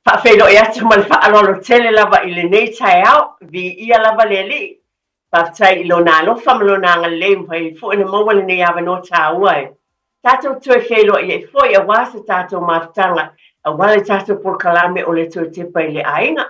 Faafeiloai atu ma le faaaloalo tele lava i lenei taeao, viia lava le Alii. Faafetai i Lona alofa ma Lona agalelei ua mafai ai foi ona maua lenei avanoa taua e tatou toe feiloai ai foi aua se tatou mafutaga aua le tatou polokalame o le Toe Tepa i le Aiga.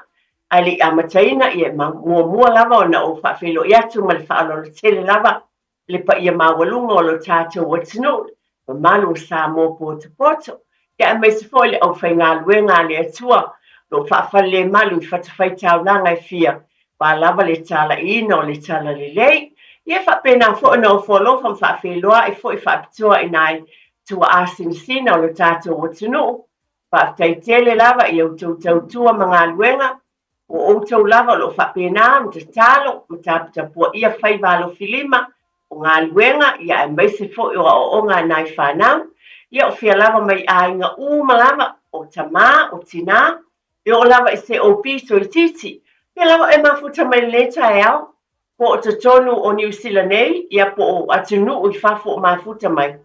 Ae le i amataina, ia e muamua lava ona ou faafeiloai atu ma le faaaloalo tele lava le paia maualuga o lo tatou atunuu, mamalu o Samoa potopoto, ia aemaise foi le aufaigaluega a le Atua o lo o faafalelemalu i fatafaitaulaga e fia, aua lava le talaiina o le talalelei. Ia faapena foi ona ofo alofa ma faafeiloai foi faapitoa i nai tuaa sinasina o lo tatou atunuu. Faafetai tele lava i a outou tautua ma galuega O outou lava o lo o faapena ona tatalo ma taputapuaia faiva alofilima o galuega ia aemaise foi o aoaoga a nai fanau. Ia o fea lava mai aiga uma lava, o tamā, o tinā, e oo lava i se ou pito itiiti. Pea lava e mafuta mai lenei taeao, po o totonu o Niu Sila nei, ia po o atunuu i fafo o mafuta mai.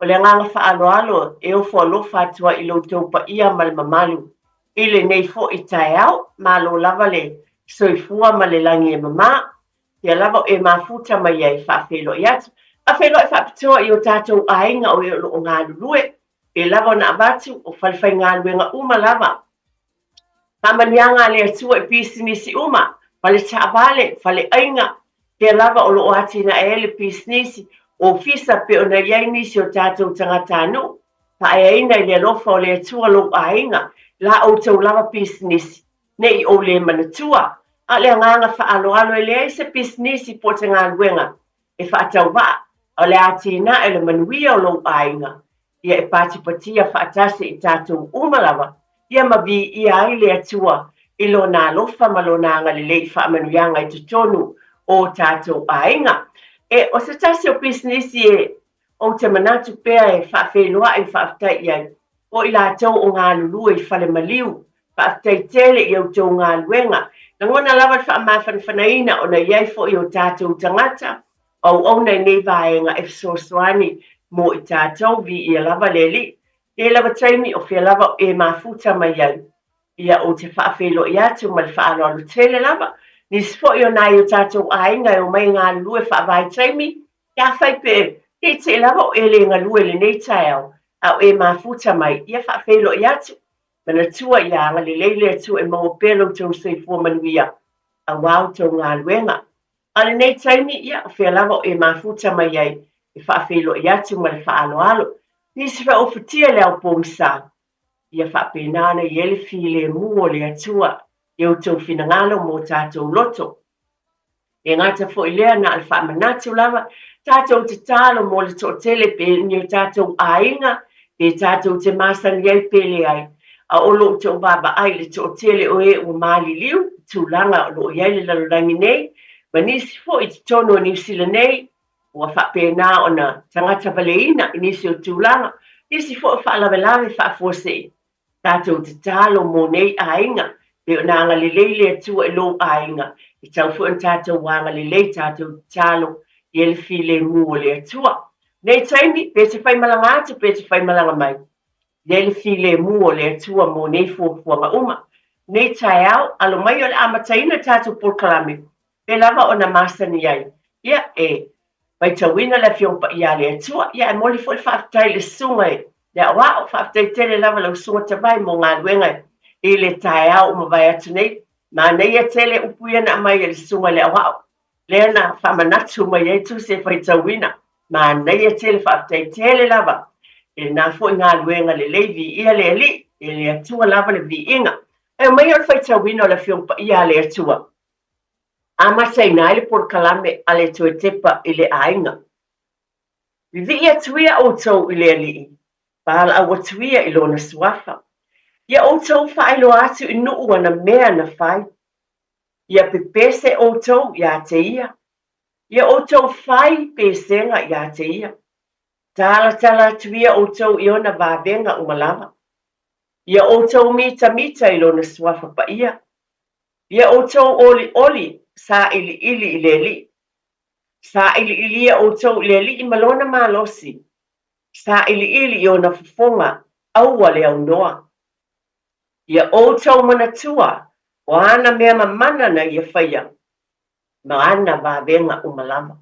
O le agaga faaaloalo e ofo alofa atu ai i lo outou paia ma le mamalu i lenei foi taeao. Malo lava le soifua ma le lagi e mama. Pea lava o e mafuta mai ai, faafeiloai atu. Faafeiloai faapitoa i o tatou aiga o e o lo o galulue. Pei lava ona avatu, o falefaigaluega uma lava. Faamanuiaga a le Atua i pisinisi uma, fale taavale, fale aiga, pea lava o lo o atinae ai le pisinisi, ofisa pei ona i ai nisi o tatou tagatanuu. Faaeaina i le alofa o le Atua lou aiga, la outou lava pisinisi, ne i ou le manatua. A o le agaga faaaloalo e leai se pisinisi po o se galuega e faatauvaa, a o le atinae o le manuia o lou aiga, ia e patipatia faatasi i tatou uma lava, ia ma viia ai le Atua i Lona alofa ma Lona agalelei i faamanuiaga i totonu o tatou aiga. E, o se tasi o pisinisi e ou te manatu pea e faafeiloai ma faafetai i ai, o i latou o galulue i fale maliu. Faafetai tele i a outou galuega. Lagona lava le faamafanafanaina ona i ai foi o tatou tagata o auauna i nei vaega e fesoasoani mo i tatou. Viia lava le Alii. Nei lava taimi o fea lava o e mafuta mai ai. Ia ou te faafeiloai atu ma le faaaloalo tele lava. Nisi foi o nai o tatou aiga e omai e galulue faavaitaimi, Pe afai pe tietie lava o e le galue i lenei taeao, a o e mafuta mai, ia faafeiloai atu. Manatua ia agalelei le Atua e maua pea lo outou soifua manuia aua outou galuega. A o lenei taimi, ia, o fea lava o e mafuta mai ai, e faafeiloai atu ma le faaaloalo. Nisi faaofotia le ao pogisa, ia faapena ona i ai le filemu o le Atua i outou finagalo ma o tatou loto. E gata foi lea na o le faamanatu lava, tatou tatalo mo le toatele pe ni o tatou aiga, pe tatou te masani ai pe leai. A o lo outou vaavaai i le toatele o e ua maliliu i tulaga o lo o i ai le lalolagi nei, ma nisi foi i totonu o Niu Sila nei, ua faapena ona tagata valeina i nisi o tulaga, nisi foi o faalavelave faafuasei. Tatou tatalo mo nei aiga, pei ona agalelei le Atua i lou aiga, e tatau foi ona tatou agalelei, tatou tatalo i ai le filemu o le Atua. Nei taimi, pe te faimalaga atu, pe te faimalaga mai, i ai le filemu o le Atua mo nei fuafuaga uma. Nei taeao, alo mai o le amataina tatou polokalame, pei lava ona masani ai. Ia, e matauina le Afioga Paia a le Atua, ia ae momoli foi le faafetai i le Susuga i le Aoao, faafetai tele lava lau Susuga Tavai mo galuega i le taeao ua mavae atu nei. Manaia tele upu ia na aumai e le Susuga i le Aoao, lea na faamanatu mai ai tusi e faitauina. Manaia tele, faafetai tele lava i lena foi galuega lelei, viia le Alii, i le Atua lava le viiga. Ae omai o le faitauina o le Afioga Paia a le Atua. Amataina ai le polokalame a le Toe Tepa i le Aiga. Vivii atu ia outou i le Alii, valaau atu ia i Lona suafa. Ia outou faailoa atu i nuu ana mea na fai. Ia pepese outou iā te ia. Ia outou fai pesega iā te ia. Talatala atu ia outou i ona vavega uma lava. Ia outou mitamita i Lona suafa paia. Ia outou olioli sailiili i le Alii. Sailiilia outou i le Alii ma Lona malosi. Sailiili i ona fofoga, aua le aunoa. Ia outou manatua o ana mea mamana na ia faia ma ana vavega uma lava.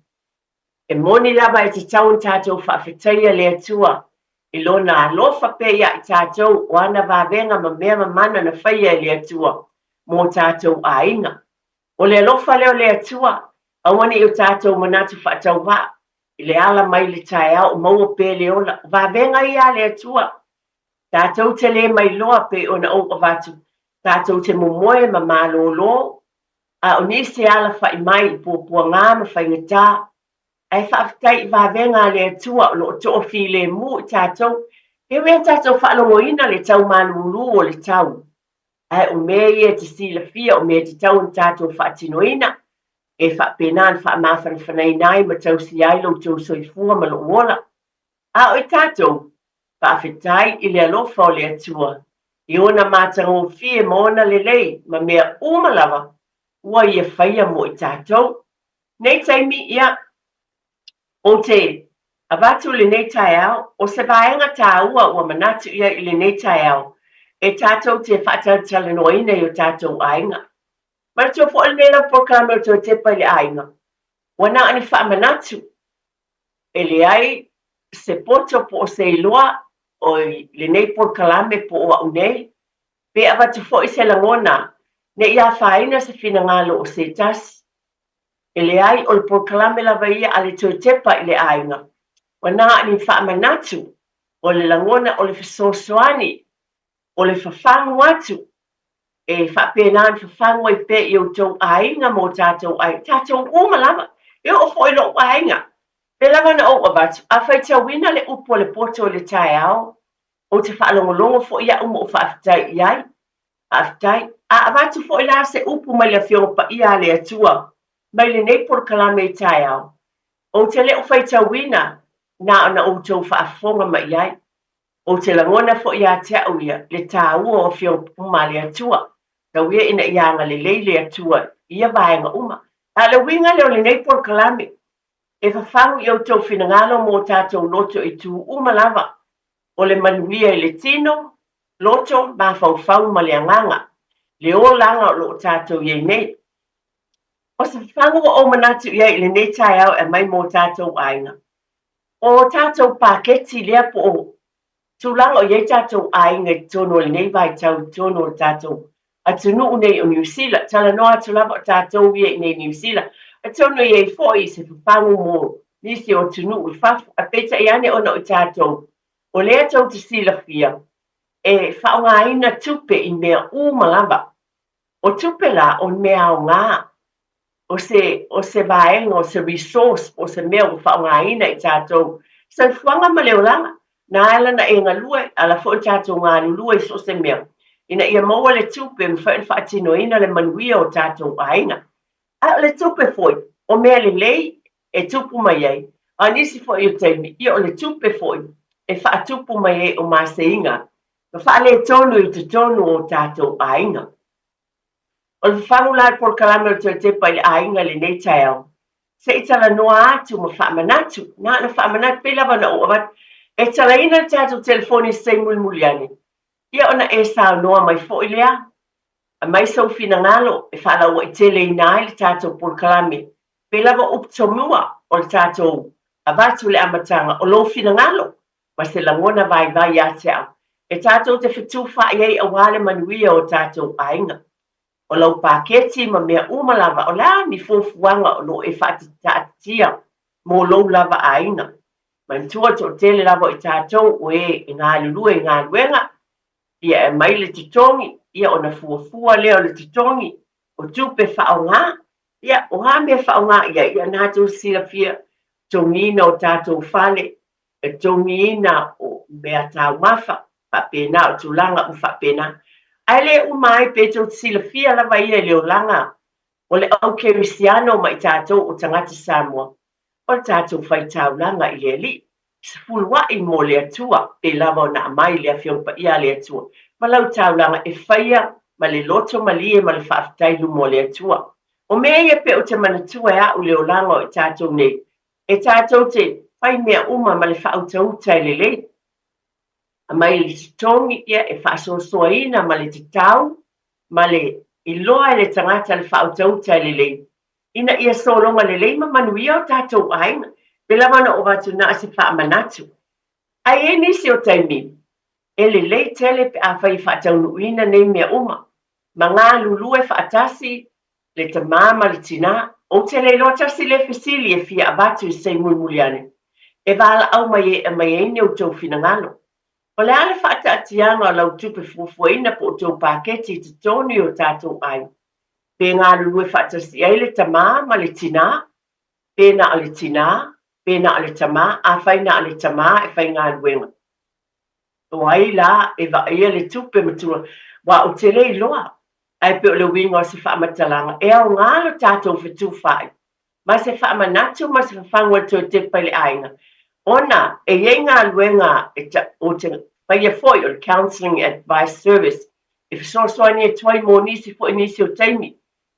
E moni lava e tatau ona tatou faafetaia le Atua i Lona alofa pea ia i tatou o ana vavega ma mea mamana na faia e le Atua mo tatou aiga. O le alofa lea o le Atua, aua ne i o tatou manatu faatauvaa i le ala mai le taeao o maua pea le ola. O vavega ia a le Atua, tatou te le mailoa pei ona ou avatu, tatou te momoe ma malōlō, a o nisi e alafaʻi mai i puapuagā ma faigata, ae faafetai i vavega a le Atua o lo o toafilemu i tatou. E ui lava tatou faalogoina le tau malūlū o le tau, ae o mea ia e te silafia o mea e tatau ona tatou faatinoina, e faapena ona faamafanafanaina ai ma tausia ai lo outou soifua ma lou ola. A o i tatou, faafetai i le alofa o le Atua i ona matagofie ma ona lelei ma mea uma lava ua ia faia mo i tatou. Nei taimi, ia, ou te avatu lenei taeao, o se vaega tāua ua manatu i ai i lenei taeao e tatou te faatalatalanoaina i o tatou aiga. Manatua foi lenei lava polokalame o le Toe Tepa i le Aiga, ua na o ni faamanatu e leai se poto po o se iloa o lenei polokalame po o au nei, pe avatu foi se lagona ne i afaina se finagalo o se tasi. E leai, o le polokalame lava ia a le Toe Tepa i le Aiga, ua na o ni faamanatu, o le lagona o le fesoasoani, o le fafagu atu e faapena ona fafagu ai pea i outou aiga ma o tatou aiga, tatou uma lava, e oo foi i lou aiga. Pei lava ona ou avatu, a faitauina le upu a le poto i le taeao, ou te faalogologo foi au ma ou faafetai i ai. Faafetai. A avatu foi la se upu mai le Afioga Paia a le Atua mai lenei polokalame i taeao, ou te le o faitauina na ona outou faafofoga mai ai. Ou te lagona foi ia te au ia le tāua o Afioga uma a le Atua, tau ia ina ia agalelei le Atua i ia vaega uma. A o le uiga lea o lenei polokalame, e fafagu i outou finagalo mo tatou loto i itu uma lava, o le manuia i le tino, loto, mafaufau ma le agaga, le olaga o lo o tatou i ai nei. O se fafagu ua ou manatu i ai i lenei taeao e aumai mo tatou aiga, O tatou paketi lea po o tulaga o i ai tatou aiga i totonu o lenei vaitau i totonu o le tatou atunuu nei o Niu Sila. Talanoa atu lava o tatou ia i nei Niu Sila. Atonu e i ai foi se fafagu mo nisi o atunuu i fafo, ae peitai ane ona o tatou o lea tou te silafia e faaaogaina tupe i mea uma lava. O tupe la o mea aoga o se, o se vaega, o se resource, po o se mea ua faaaogaina i tatou soifuaga ma le olaga. Na ala na e galue, ala foi tatou galulue i so o se mea, ina ia maua le tupe e mafai ona faatinoina le manuia o tatou aiga. A o le tupe foi, o mea lelei e tupu mai ai, a o nisi foi o taimi, ia o le tupe foi e faatupu mai ai o maseiga ma faaletonu i totonu o tatou aiga. O le fafagu la i polokalame o le Toe Tepa i le Aiga i lenei taeao, se i talanoa atu ma faamanatu, na ona faamanatu, pei lava ona ou avatu, e talaina le tatou telefoni i se taimi mulimuli ane, ia ona e saunoa mai foi lea, aumai sou finagalo e faalauaiteleina ai le tatou polokalame, pei lava o upu tomua o le tatou avatu i le amataga, o lou finagalo ma se lagona vaivai ia te au, e tatou te fetufaai ai aua le manuia o tatou aiga. O lau paketi ma mea uma lava, o le a ni fuafuaga o lo o e faataatitia mo lou lava aiga. Manatua le toatele lava o i tatou o e e galulue i galuega, ia e aumai le totogi, ia ona fuafua lea o le totogi, o tupe faaaoga, ia o a mea faaaoga i ai, ia na tou silafia, totogiina o tatou fale, e totogiina o mea taumafa, faapena, o tulaga uma faapena. Ae le uma ai pe tou te silafia lava ia i le olaga o le au kerisiano ma i tatou o tagata Samoa, o le tatou faitaulaga i le Alii, sefulua'i mo le Atua, pei lava ona aumai le Afioga Paia a le Atua, ma lau taulaga e faia ma le loto malie ma le faafetai i luma o le Atua. O mea ia pe ou te manatua e a'u le olaga o i tatou nei, e tatou te fai mea uma ma le faautauta e lelei. Aumai le totogi, ia, e faasoasoaina ma le tatau ma le iloa e le tagata le faautauta e lelei, ina ia sologa lelei ma manuia o tatou aiga. Pei lava ona ou avatu na o se faamanatu. Ae i ai nisi o taimi, e lelei tele pe afai e faataunuuina nei mea uma, ma galulue faatasi le tama ma le tinā. Ou te le iloa tasi lea fesili e fia avatu i se taimi mulimuli ane, e valaau mai e aumai ai ni outou finagalo. O le a le faataatiaga o lau tupe fuafuaina po o tou paketi i totonu i o tatou aiga? Pe galulue faatasi ai le tama ma le tinā? Pe na o le tinā? Pe na o le tama? Afai na o le tama e faigaluega, o ai la e vaaia le tupe ma tulaga? Aua ou te le iloa, ae pei o le uiga o se faamatalaga, e aoga lo tatou fetufaai ma se faamanatu ma se fafagu e toe tepa i le aiga, ona e i ai galuega e ou te faia foi o le Counselling Advice Service e fesoasoani atu ai mo nisi foi nisi o taimi,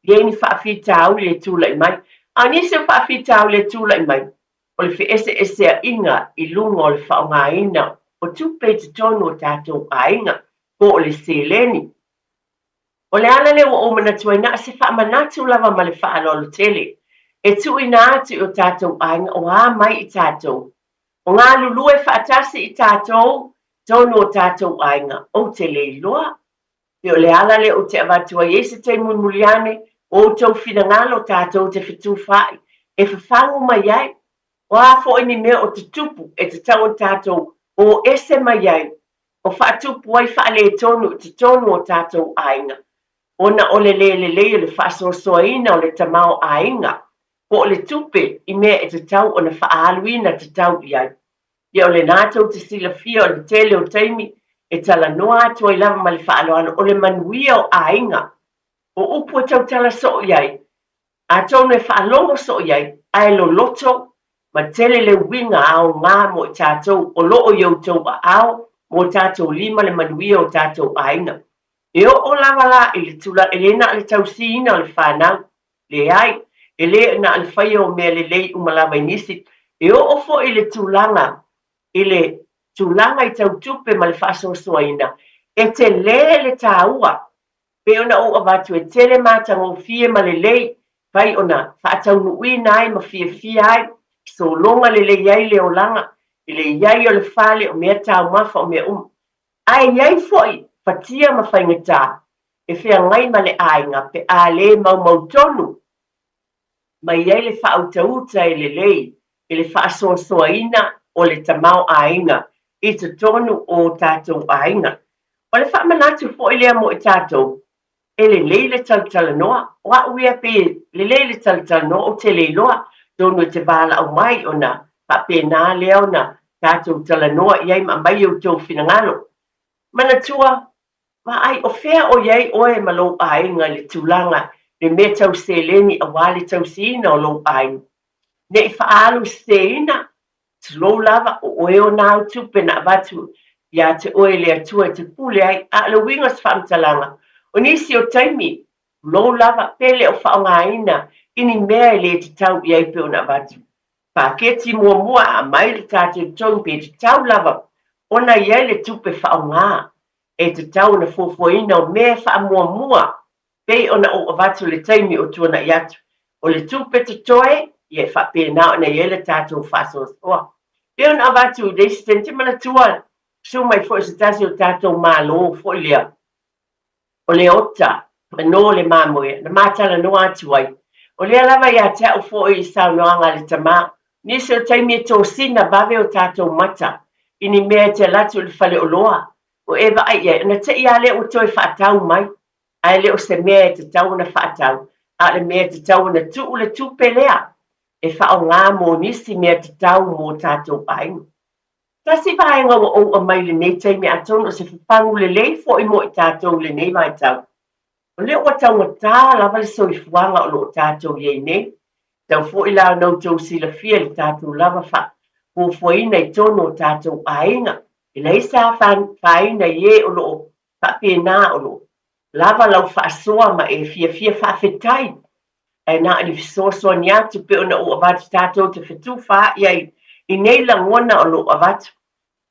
e i ai ni faafitauli e tulai mai. A o nisi o faafitauli e tulai mai, o le feeseeseaiga i luga o le faaaogaina o tupe i totonu o tatou aiga, po o le seleni. O le ala lea ua ou manatu ai, na o se faamanatu lava ma le faaaloalo tele e tuuina atu i o tatou aiga o a mai i tatou. O galulue faatasi i tatou tonu o tatou aiga, ou te le iloa. Pe o le ala lea ou te avatu ai i se taimi mulimuli ane, o outou finagalo tatou te fetufaai e fafagu mai ai. O a foi ni mea o tutupu e tatau ona tatou o ese mai ai o faatupu ai faaletonu i totonu o tatou aiga, ona o le le lelei o le faasoasoaina o le tamaoaiga po o le tupe i mea e tatau ona faaaluina tatau i ai. Ia o lena tou te silafia o le tele o taimi e talanoa atu ai lava ma le faaaloalo o le manuia o aiga. O upu e tautala soo i ai, Atonu e faalogo soo i ai, ae loloto ma tele le uiga aoga mo i tatou o lo o i outou aao mo tatou lima le manuia o tatou aiga. E oo lava la i le tulaga, e le na o le tausiina o le fanau, leai, e le na o le faia o mea lelei uma lava i nisi, e oo foi i le tulaga i le tulaga i tau tupe ma le faasoasoaina, e tele le taua Pei ona ou avatu e tele matagofie ma lelei, fai ona faataunuuina ai ma fiafia ai, sologa lelei ai le olaga, i le i ai o le fale, o mea taumafa, o mea uma. Ae i ai foi fatia ma faigata e feagai ma le aiga pe a le maumautonu mai ai le faautauta e lelei i le faasoasoaina o le tamaoaiga i totonu o tatou aiga. O le faamanatu foi lea mo i tatou, e lelei le talatalanoa. O au ia pei e lelei le talatalanoa, ou te le iloa, atonu e te valaau mai ona faapena lea ona tatou talanoa i ai ma aumai outou finagalo. Manatua, Vaai, o fea o i ai oe ma lou aiga i le tulaga le mea tau seleni aua le tausiina o lou aiga? Ne i faaalu seseina, tulou lava, o oe ona au tupe na avatu ia te oe e le Atua e te pule ai. A o le uiga o se faamatalaga, o nisi o taimi, tulou lava, pe le o faaaogaina i ni mea e le tatau i ai pei ona avatu. Paketi muamua a aumai le tatou totogi pe tatau lava ona i ai le tupe faaaoga e tatau ona fuafuaina o mea e faamuamua pei ona ou avatu i le taimi o tuanai atu. O le tupe totoe, ia e faapena ona i ai le tatou faasoasoa. Pei ona avatu i le isi taimi, ou te manatua, susu mai foi se tasi o tatou Malo foi lea, o le ota, no le mamoe, na ma talanoa atu ai. O lea lava ia te au foi i saunoaga a le tama, nisi o taimi e tosina vave o tatou mata i ni mea e te alu atu i le faleoloa, o e vaai i ai, ona te i lava lea ua toe faatau mai, ae le o se mea e tatau ona faatau, a o le mea e tatau ona tuu le tupe lea e faaaoga mo nisi mea tatau mo tatou aiga. Tasi vaega ua ou aumai i lenei taimi atonu o se fafagu lelei foi mo i tatou i lenei vaitau. O lea ua taugata lava le soifuaga o lo o tatou i ai nei. Tau foi la ona outou silafia i le tatou lava faafuafuaina i totonu o tatou aiga. E leai se afaina i e o lo o faapena o lo o lava lau faasoa ma e fiafia faafetai. Ae na o ni fesoasoani atu pei ona ou avatu tatou te fetufaai ai i nei lagona o lo o avatu.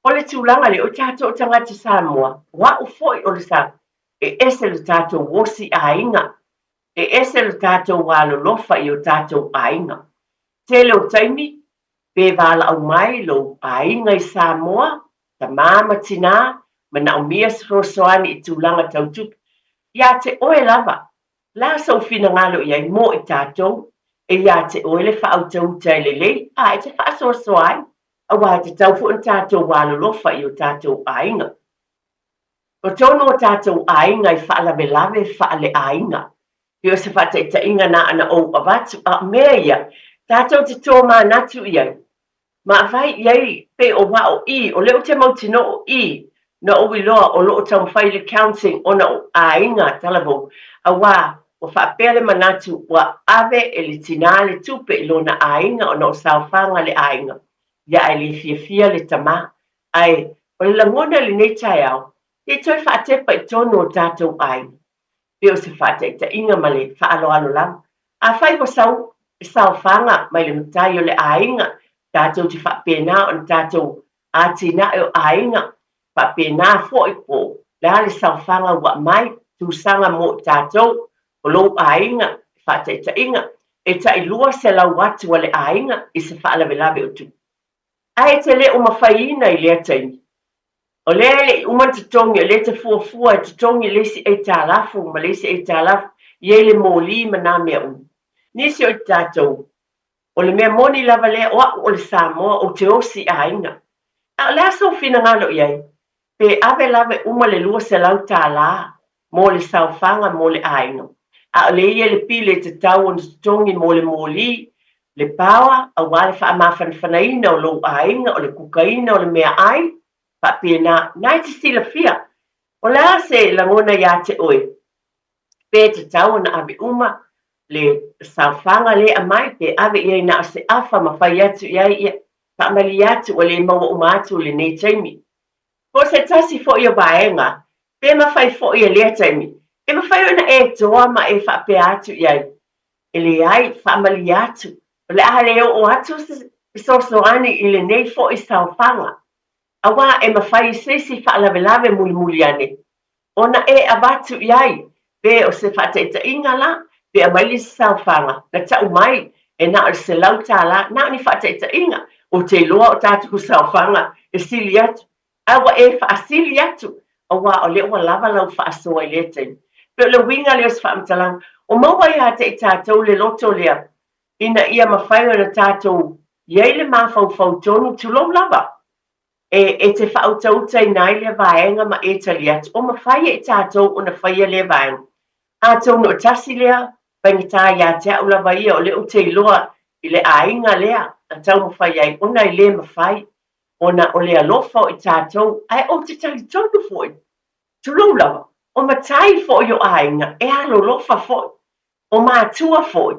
O le tulaga lea, o tatou o tagata Samoa, o au foi o le Sa, e ese lo tatou osi aiga, e ese lo tatou alolofa i o tatou aiga. Tele o taimi, pe valaau mai lou aiga i Samoa, tamā ma tinā, manaomia se fesoasoani i tulaga tau tupe, ia te oe lava, o le a sou finagalo i ai mo i tatou, e ia te oe le faautauta e lelei a e te faasoasoa ai, aua e tatau foi ona tatou alolofa i o tatou aiga. O tonu o tatou aiga i faalavelave faaleaiga, pei o se faataitaiga na ona ou avatu, a o mea ia tatou te tomanatu i ai, ma vaai i ai pei o au i, o lea ou te mautinoa o i na ou iloa o lo o taumafai le counting ona o aiga talavou, aua ua faapea le manatu ua ave e le tinā le tupe i lona aiga ona o saofaga le aiga, ia ae le fiafia le tamā. Ae o le lagona i lenei taeao, se i toe faatepa i tonu o tatou aiga. Pei o se faataitaiga ma le faaaloalo lava. Afai ua sau le saofaga mai le matai o le aiga, tatou te faapena ona tatou atinae o aiga, faapena foi po o le a le saofaga ua aumai, tusaga mo i tatou, o lou aiga, faataitaiga, e tai 200 atu a le aiga i se faalavelave o tupu. Ae e te le o mafaiina i lea taimi. O lea e le i uma ona totogi, o lea e te fuafua e totogi le isi aitalafu ma le isi aitalafu, i ai le moli ma nā mea uma. Nisi o i tatou, o le mea moni lava lea, o au o le Samoa, ou te osi aiga. A o le a sou finagalo i ai? Pe ave lava e uma le $200 mo le saofaga mo le aiga, a o lea ia le pili e tatau ona totogi mo le moli, le paoa, aua le faamafanafanaina o lou aiga, o le kukaina o le meaai, faapena. Na e te silafia, o le a se lagona iā te oe? Pe tatau ona ave uma le saofaga lea e aumai, pe ave i ai na o se afa ma fai atu i ai, ia, faamalie atu ua le maua uma atu i lenei taimi. Po o se tasi foi o vaega, pe mafai foi e lea taimi, e mafai ona e toa ma e faapea atu i ai, E leai, faamalie atu, o le a le oo atu se fesoasoani i lenei foi saofaga, aua e mafai i se isi faalavelave mulimuli ane ona e avatu i ai, pe o se faataitaiga la, pe aumai le isi saofaga na tau mai e na o le $100, na o ni faataitaiga, ou te iloa o tatou saofaga e sili atu, ae ua e faasili atu, aua o lea ua lava lau faasoa i lea taimi. Pei o le uiga lea o se faamatalaga, o maua ia te i tatou le loto lea, ina ia mafai ona tatou i ai le mafaufau tonu, tulou lava, e, e te faautautaina ai lea vaega ma e tali atu, o mafai e i tatou ona faia lea vaega. Atonu o tasi lea faigata ia te au lava ia, o lea ou te iloa i le aiga lea na taumafai ai, ona e le mafai, ona o le alofa o i tatou, ae ou te talitonu foi, tulou lava, o matai foi o aiga e alolofa foi, O matua foi,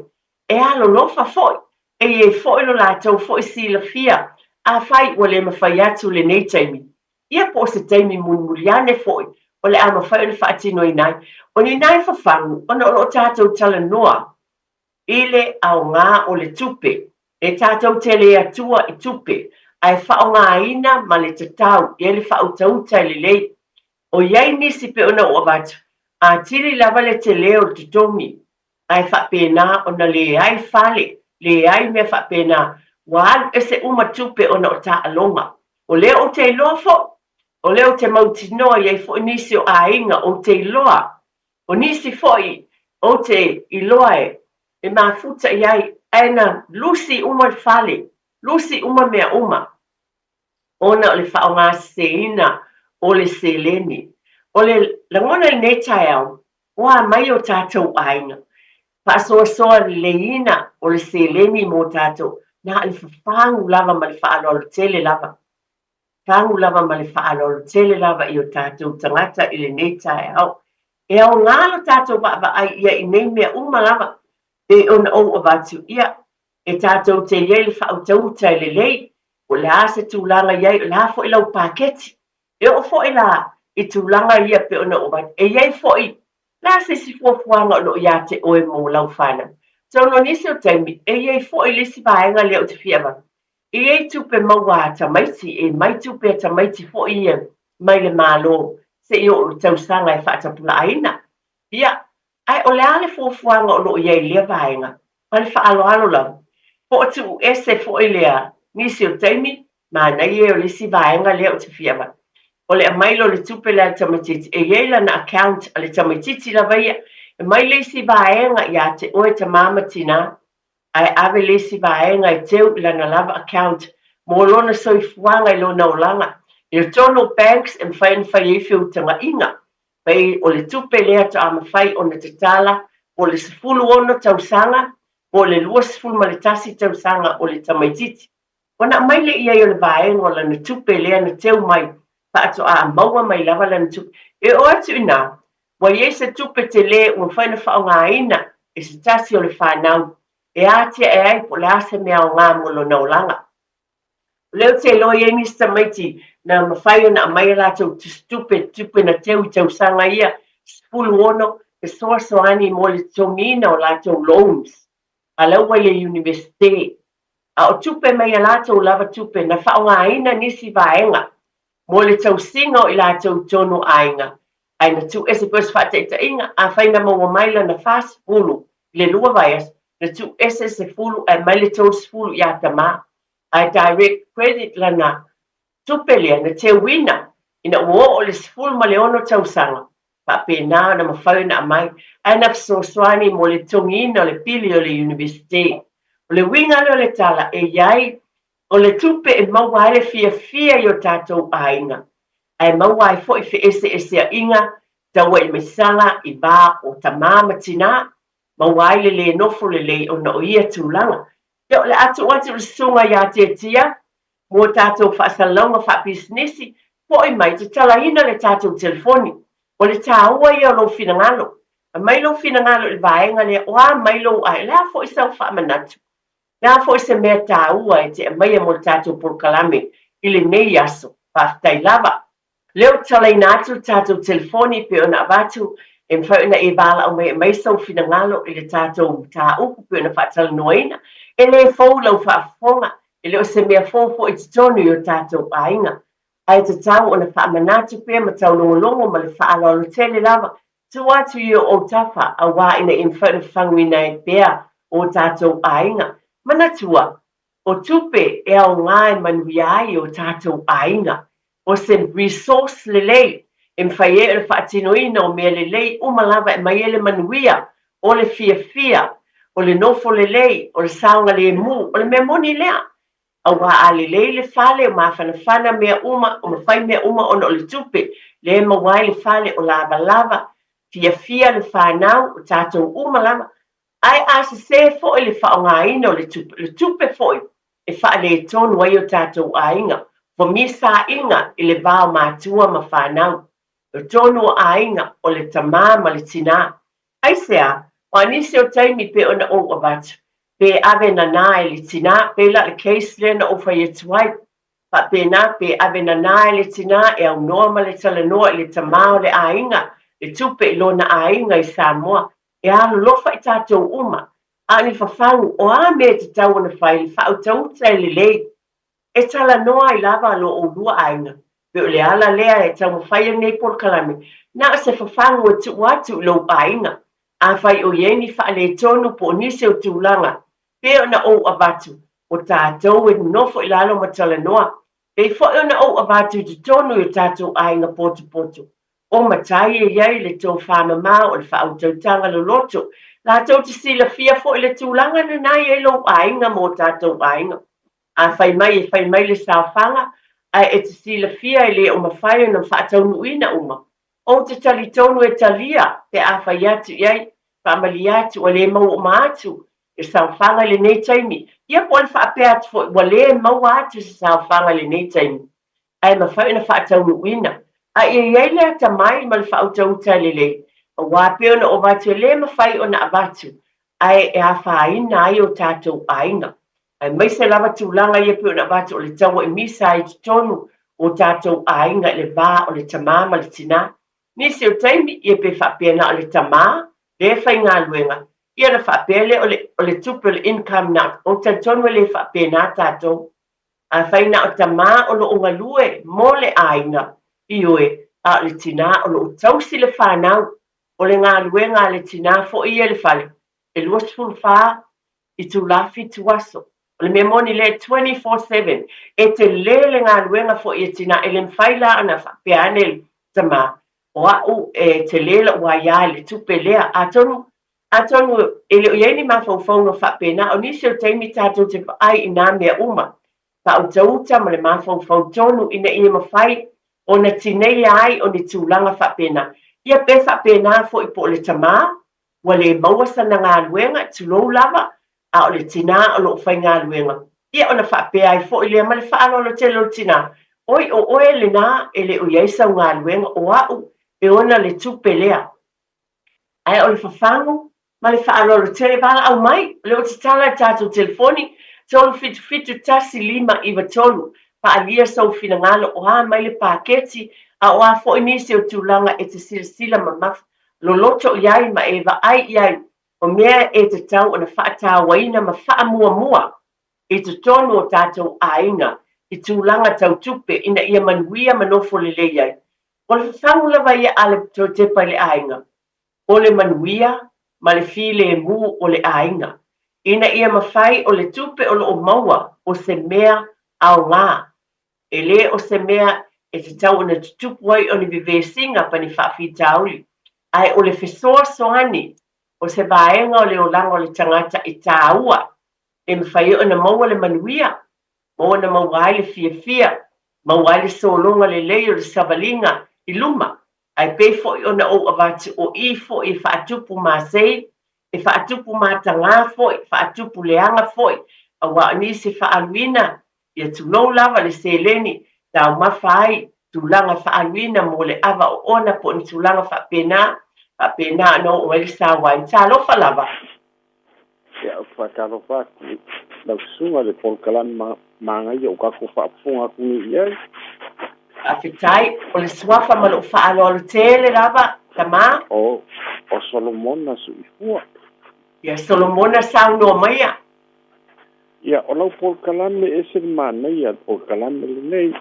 e alolofa foi, e i ai foi lo latou foi silafia, afai ua le mafai atu lenei taimi, ia po o se taimi mulimuli ane foi o le a mafai ona faatinoina ai. O ni nai fafagu ona o lo o tatou talanoa i le aoga o le tupe, e tatou te le atua i tupe, ae faaaogaina ma le tatau i ai le faautauta e lelei. O i ai nisi pei ona ou avatu, atili lava le tele o le totogi, ae faapena ona leai fale, leai mea faapena, ua alu ese uma tupe ona o taaloga. O lea ou te iloa foi, o lea ou te mautinoa i ai foi nisi o aiga ou te iloa, o nisi foi ou te iloa e mafuta i ai, ae na lusi uma le fale, lusi uma mea uma. ona o le faaaogaseseina o le seleni. O le lagona i lenei taeao, o a mai o tatou aiga, faasoasoa leleiina o le seleni mo tatou, na o le fafagu lava ma le faaaloalo tele lava. Fagu lava ma le faaaloalo tele lava i o tatou tagata i lenei taeao. E aoga lo tatou vaavaai ia i nei mea uma lava, pei ona ou avatu, ia, e tatou te i ai le faautauta e lelei, po o le a se tulaga i ai, o le a foi lau paketi. E oo foi la i tulaga ia pei ona ou avatu, e i ai foi la se isi fuafuaga o lo o ia te oe mo lau fanau. Atonu o nisi o taimi, e i ai foi le isi vaega lea ou te fia avatu. E i ai tupe maua a tamaiti, e mai tupe a tamaiti foi ia mai le Malo se i oo i le tausaga e faatapulaaina. Ia, ae o le a le fuafuaga o lo o i ai i lea vaega? Ma le faaaloalo lava, po o tuu ese foi lea nisi o taimi, manaia ia o le isi vaega lea ou te fia avatu. O le aumai loa o le tupe lea a le tamaitiiti, e i ai lana account a le tamaitiiti lava ia, e aumai le isi vaega ia te oe tama ma tinā, ae ave le isi vaega e teu i lana lava account mo lona soifuaga i lona olaga. I totonu o banks e mafai ona fai ai feutagaiga. Pei o le tupe lea toa mafai ona tatala po o le 16 tausaga po o le 21 tausaga o le tamaitiiti. Ona aumai lea i ai o le vaega o lana tupe lea na teu mai faatoa maua mai lava lana tupe. E oo atu i ina, ua i ai se tupe tele ua mafai ona faaaogaina e se tasi o le fanau e atiae ai po o le a se mea aoga mo lona olaga. O lea ou te iloa e i ai nisi tamaiti na mafai ona aumai a latou tusitupe, tupe na teu i tausaga ia 16, fesoasoani mo le totogiina o latou loans a la ua i le Iunivesite. A o tupe mai a latou lava tupe na faaaogaina nisi vaega mo le tausiga o i latou i tonu o aiga, ae na tuu ese pei o se faataitaiga, afai na maua mai lana 40 i le lua vaiaso, na tuu ese le 10 ae aumai le 30 ia tama, ae direct credit lana tupe lea na teuina ina ua oo i le 16 tausaga, faapena ona mafai ona aumai, ae na fesoasoani mo le totogiina o le pili o le Iunivesite. O le uiga lea o le tala, e i ai O le tupe e maua ai le fiafia i o tatou aiga, ae maua ai foi feeseeseaiga taua i maisala i va o tama ma tinā, maua ai le lē nofo lelei ona o ia tulaga. Ia, o le a tuu atu i le susuga ia Tiatia mo tatou faasalalauga faapisinisi, foi mai tatalaina le tatou telefoni. O le taua ia o lou finagalo. Aumai lou finagalo i le vaega lea, o a mai lou ae, o le a foi sau faamanatu? Le a foi se mea taua e te aumaia mo le tatou polokalame i lenei aso? Faafetai lava. Lea ou te talaina atu le tatou telefoni pei ona avatu e mafai ona e valaau mai e aumai sou finagalo i le tatou mataupu pei ona faatalanoaina. E le fou lau faafofoga, e le o se mea fou foi i totonu i o tatou aiga. Ae tatau ona faamanatu pea ma taulogologo ma le faaaloalo tele lava Tuu atu i o autafa, auā ina ia mafai ona fafaguina ai pea ō tātou aiga. Manatua, o tupe e aoga e manuia ai ō tātou aiga. O se resource lelei e mafai ai ona faatinoina o mea lelei uma lava e aumai ai le manuia, o le fiafia, o le nofo lelei, o le saogalemu, o le mea moni lea. Auā a lelei le fale, o mafanafana mea uma, o mafai mea uma ona o le tupe, lea e maua ai le fale, o lavalava, fiafia le fanau, o tatou uma lava. Ae a sesē foi le faaaogaina o le tupe, o le tupe foi e faaletonu ai o tatou aiga, ua misaaiga i le va o matua ma fanau, o tonu o aiga, o le tamā ma le tinā. Aisea? Aua nisi o taimi pei ona ou avatu, pe ave nanā e le tinā, pei la le case lea na ou fai atu ai. Faapena, pe ave nanā e le tinā e aunoa ma le talanoa i le tamā o le aiga, le tupe i lona aiga i Samoa, e alolofa i tatou uma. A o ni fafagu, o a mea e tatau ona fai, le faautauta e lelei. E talanoa ai lava lo ʻolua aiga, pei o le ala lea e taumafai ai lenei polokalame, na o se fafagu e tuu atu i lou aiga. Afai o i ai ni faaletonu po o nisi o tulaga, pei ona ou avatu, o tatou e nonofo i lalo ma talanoa, pei foi ona ou avatu i totonu i o tatou aiga potopoto, o matai e i ai le tofa mamao o le faautautaga loloto, latou te silafia foi le tulaga lena e i ai lou aiga ma o tatou aiga. A fai mai e fai mai le saofaga, ae e te silafia e le o mafai ona faataunuuina uma, ou te talitonu e talia pe a fai atu i ai, faamalie atu ua le maua uma atu le saofaga i lenei taimi, ia po o le faapea atu foi ua le maua atu se saofaga i lenei taimi, ae mafai ona faataunuuina. A ia i ai le atamai ma le faautauta lelei, aua pei ona ou avatu e le mafai ona avatu, ae e afaina ai o tatou aiga. Aemaise lava tulaga ia pei ona avatu o le taua i misa ai i totonu o tatou aiga i le va o le tamā ma le tinā. Nisi o taimi, ia pe faapea na o le tamā lea e faigaluega, ia ona faapea lea o le, o le tupe o le income na, ou te talitonu e le faapena tatou. Afai na o tamā o lo o galue mo le aiga, ioe, a o le tinā o lo o tausi le fanau, o le galuega a le tinā foi ia i le fale, e 24 itulā fitu aso. O le mea moni lea, 24/7. E telē le galuega foi a tinā, e le mafai la ona faapea ane le tamā, o au e telē lou aia i le tupe lea. Atonu, atonu e le o i ai ni mafaufauga faapena, o nisi o taimi tatou te vaai i nā mea uma, faautauta ma le mafaufau tonu ina ia mafai ona tineia ai o ni tulaga faapena. Ia pe faapena foi po o le tamā, ua le maua sana galuega, tulou lava, a o le tinā o lo o faigaluega, ia ona faapea ai foi lea ma le faaaloalo tele o le tinā, Oi, o oe lenā e le o i ai sau galuega, o au e ona le tupe lea. Ae o le fafagu ma le faaaloalo tele, valaau mai, o lea ua tatala le tatou telefoni, 377 1593, faaalia sou finagalo, o a mai le paketi, a o a foi nisi o tulaga e te silasila mamafa loloto i ai ma e vaai i ai, o mea e tatau ona faatauaina ma faamuamua i totonu o tatou aiga i tulaga tau tupe ina ia manuia ma nofo lelei ai. O le fafagu lava ia a le toe tepa i le aiga, o le manuia ma le filemu o le aiga, ina ia mafai o le tupe o lo o maua o se mea aoga, e le o se mea e tatau ona tutupu ai o ni vevesiga pa ni faafitauli, ae o le fesoasoani o se vaega o le olaga o le tagata e taua e mafai ai ona maua le manuia, maua ona maua ai le fiafia, maua ai le sologa lelei o le savaliga i luma. Ae pei foi ona ou avatu o i foi e faatupu masei, e faatupu matagā foi, faatupu leaga foi, aua o nisi e faaaluina Ia tulou lava le seleni taumafa ai tulaga faaaluina mo le ava oona po o ni tulaga faapena, faapena ona oo ai le sauaina. Talofa lava! Ia, ou te faatalofa atu i lau susuga i le polokalame manaia ua tatou faafofoga atu nei i ai. Faafetai. O le suafa ma lou faaaloalo tele lava, tama. O, o Solomona Suifua. Ia, Solomona saunoa maia. Ia, o lau polokalame e ese le manaia le polokalame lenei.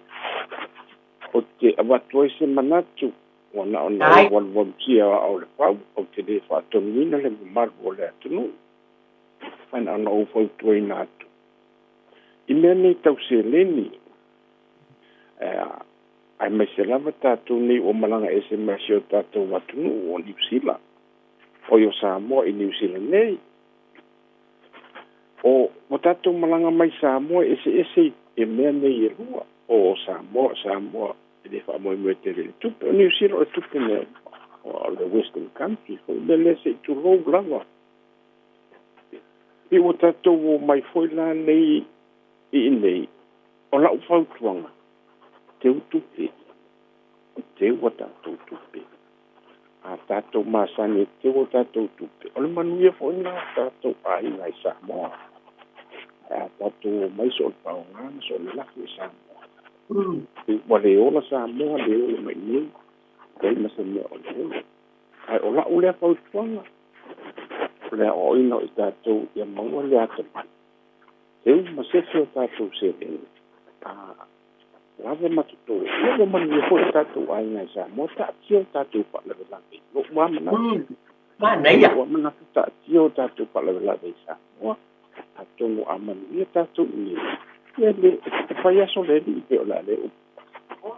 Ou te avatu ai se manatu, ua na ona ou waluwalutia o au le fau, ou te le faatonuina le mamalu o le atunuu, ae na ona ou fautuaina atu. I mea nei tau seleni, aemaise lava tatou nei ua malaga ese mai si o tatou atunuu o Niu Sila, oi o Samoa i Niu Sila nei. O ua tatou malaga mai Samoa e eseese i mea nei e lua, o Samoa, o Samoa e le faamoemoe tele i le tupe, o Niu Sila o le tupe mea uma, o le western country foi mea lea se i tulou lava. I ua tatou omai foi la nei i inei, o lau fautuaga, teu tupe, teu a tatou tupe. A tatou masani e teu o tatou tupe, o le manuia foi lena o tatou aiga i Samoa. Ae a tatou omai so o le faaaoga ma so o le lafo i Samoa, ua le ola Samoa, le ola mai nei, leai ma se mea o le ola. Ae o lau lea fautuaga, o le aoaoina o i tatou ia maua le atamai, teu ma sefe o tatou seleni, a lava ma totoe, ia ua manuia foi o tatou aiga i Samoa, taatia o tatou faalavelave i lou lava manatu. Manaia. I lou lava manatu, taatia o tatou faalavelave i Samoa, atonu a manuia tatou i inei, ia le, e fai aso le alii pei o le a le upu.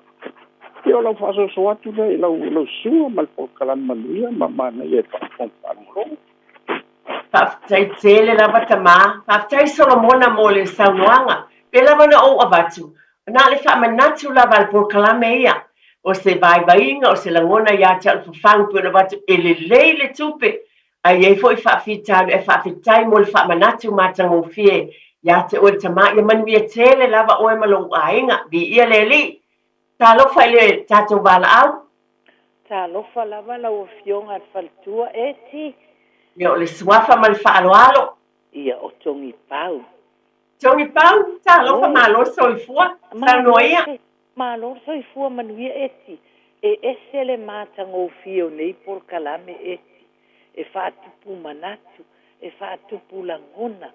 Ia o lau faasoasoa atu lea i lau, lau susuga ma le polokalame manuia ma manaia i le faafofoga faalogologo. Faafetai tele lava tama. Faafetai Solomona mo le saunoaga. Pei lava ona ou avatu, na o le faamanatu lava a le polokalame ia, o se vaivaiga, o se lagona ia te au le fafagu pei ona avatu, e lelei le tupe, ae i ai foi faafitauli, ae faafetai mo le faamanatu matagofie ia te oe le tama. Ia manuia tele lava oe ma lou aiga. Viia le Alii. Talofa i le tatou valaau. Talofa lava lau Afioga i le faletua Eti. Ia o le suafa ma le faaaloalo. Ia o Togipau. Togipau, talofa malo le soifua, saunoa ia. Malo le soifua manuia Eti. E ese le matagofie o nei polokalame Eti. E faatupu manatu, e faatupu lagona.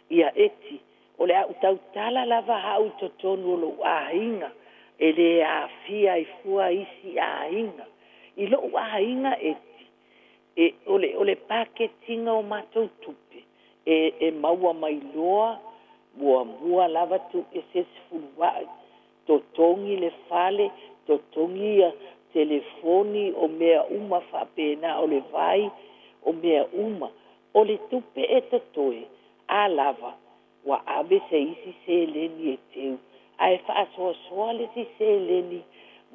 Ia Eti. O le a ou tautala lava au i totonu o lou aiga, e lē aafia ai fua isi aiga. I lou aiga Eti, e, o le, o le paketiga o matou tupe, e, e maua mai loa muamua lava tuu ese le sefuluai, totogi le fale, totogi ia telefoni, o mea uma faapena, o le vai, o mea uma. O le tupe e totoe, a lava, ua ave se isi seleni e teu, ae faasoasoa le isi seleni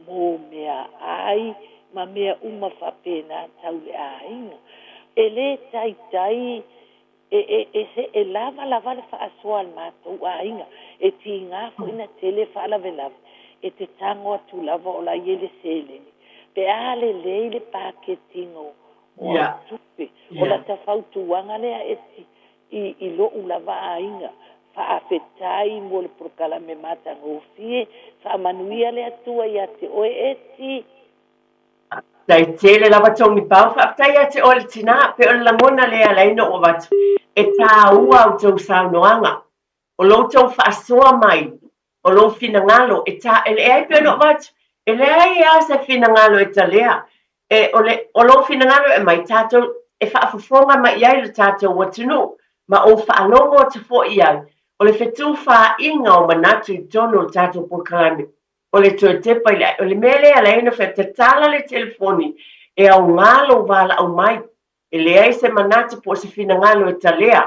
mo meaai ma mea uma faapena tau le aiga. E lē taitai e, e, e, se, e lava lava le faasoa a le matou aiga. E tiga foi na tele faalavelave, e te tago atu lava o la e i ai le seleni. Pe a lelei le paketiga o, o au tupe. O lata fautuaga lea e i, i lou lava aiga. Faafetai mo le polokalame matagofie. Faamanuia le Atua ia te oe Eti. Faafetai tele lava Tony Pau. Faafetai ia te oe le tinā. Pei o le lagona lea e ala ai ona ou avatu, e tāua a outou saunoaga. O lo outou faasoa mai o lou finagalo e ta, e leai pei ona ou avatu, e leai lava se finagalo e talea. E, o, le, o lou finagalo e aumai, tatou, e faafofoga mai i ai le tatou atunuu, ma ou faalogo atu foi i ai, o le fetufaaiga o manatu i totonu o le tatou polokalame, o le toe tepa i le, o le mea lea e ala ai ona fai atu, tatala le telefoni, e aoga lou valaau mai, E leai se manatu po o se finagalo e talea,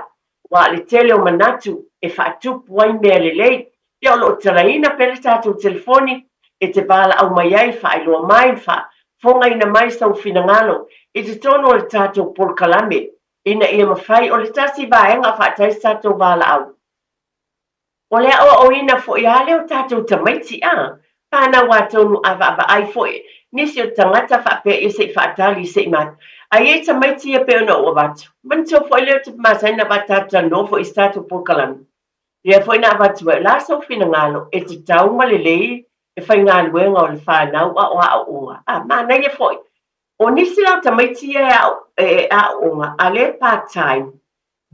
aua o le tele o manatu e faatupu ai mea lelei. Ia o lo o talaina pea le tatou telefoni e te valaau mai ai, faailoa mai, faafofogaina mai sou finagalo i totonu o le tatou polokalame ina ia mafai o le tasi vaega faataisi tatou valaau. O le aoaoina foi a lea o tatou tamaiti a fanau atonu a vaavaai foi nisi o tagata faapea ia se i faatali se i mata a i ai tamaiti ia pei ona ou avatu. Manatua foi lea o te masani na avatu tatou talanoa foi i se tatou polokalame lea foi na avatu ai o le a sou finagalo e tatau ma lelei le faigaluega o le fanau a o aoaoga a manaia foi o nisi la o tamaiti ia e ao e aooga a lea e part time